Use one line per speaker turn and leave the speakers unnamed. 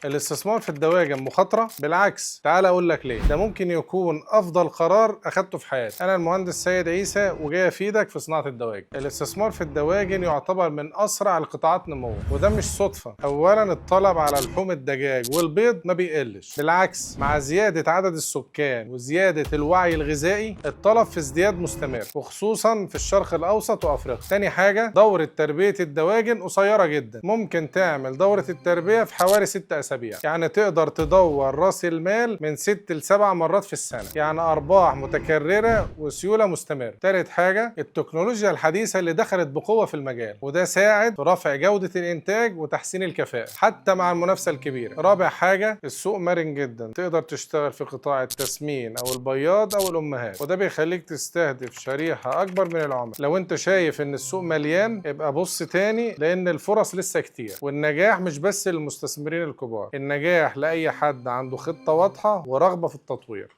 الاستثمار في الدواجن مخاطرة؟ بالعكس، تعال اقول لك ليه. ده ممكن يكون افضل قرار اخدته في حياتي. انا المهندس سيد عيسى وجاي افيدك في صناعة الدواجن. الاستثمار في الدواجن يعتبر من اسرع القطاعات نموا، وده مش صدفة. اولا، الطلب على لحوم الدجاج والبيض ما بيقلش، بالعكس مع زيادة عدد السكان وزيادة الوعي الغذائي الطلب في ازدياد مستمر، وخصوصا في الشرق الاوسط وافريقيا. تاني حاجة، دورة تربية الدواجن قصيرة جدا، ممكن تعمل دورة التربية في حوالي 6 اسابيع، يعني تقدر تدور راس المال من 6 ل7 مرات في السنة، يعني ارباح متكررة وسيولة مستمرة. تالت حاجة، التكنولوجيا الحديثة اللي دخلت بقوة في المجال، وده ساعد في رفع جودة الانتاج وتحسين الكفاءة حتى مع المنافسة الكبيرة. رابع حاجة، السوق مرن جدا، تقدر تشتغل في قطاع التسمين او البياض او الامهات، وده بيخليك تستهدف شريحة اكبر من العملاء. لو انت شايف ان السوق مليان ابقى بص تاني، لان الفرص لسه كتير. والنجاح مش بس للمستثمرين الكبار، النجاح لأي حد عنده خطة واضحة ورغبة في التطوير.